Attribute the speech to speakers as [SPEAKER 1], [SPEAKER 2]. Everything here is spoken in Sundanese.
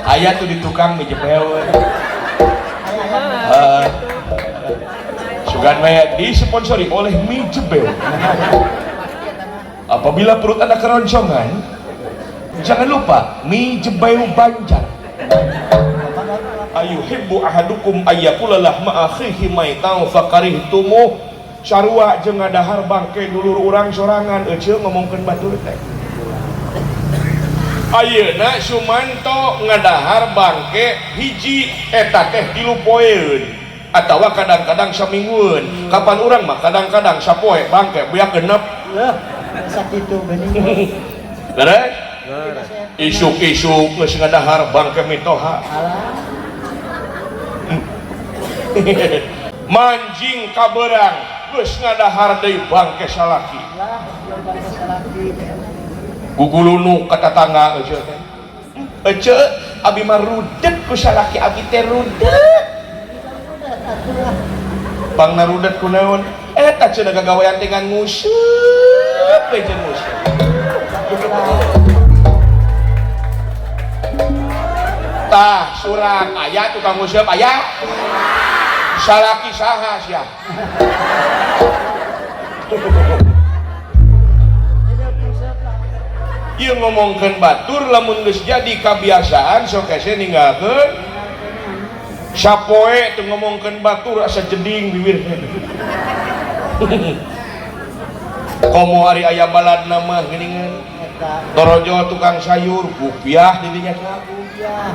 [SPEAKER 1] Aya tuh di tukang mie jebel. Sugan we disponsori oleh mie jebel. Apabila perut Anda keroncongan, jangan lupa mie jebel Banjar. Ayuhibbu ahadukum ayyakula lahma akhihi maitan fakarihtumuh. Sarua jeung ngadahar bangke dulur urang sorangan euceu ngomongkeun batur teh. Ayeuna Sumanto ngadahar bangke hiji eta teh 3 poeun atawa kadang-kadang saminggueun. Kapan urang mah kadang-kadang sapoe bangke beak genep.
[SPEAKER 2] Leuh, sakitu geuning.
[SPEAKER 1] Leres? Isuk-isuk geus ngadahar bangke mitoha.
[SPEAKER 2] Alah.
[SPEAKER 1] Manjing kaberang geus ngadahar deui bangke salaki.
[SPEAKER 2] Lah, bangke salaki.
[SPEAKER 1] Gugulunu ka tatangga euceu teh. Ece, abi mah rudet ku salaki abi teh rudet. Pangna rudet ku naon? Eta cenah gagawean teh ngan nguseup we jeung nguseup. Tah surat aya tukang nguseup aya? Salaki saha sia? Ieu ngomongkeun batur lamun geus jadi kabiasaan sok hese ninggalkeun. Sapoe teu ngomongkeun batur asa jeding bibir. Komo ari aya baladna mah geuningan. Torojo tukang sayur, kupiah di dinya.
[SPEAKER 2] Kupiah.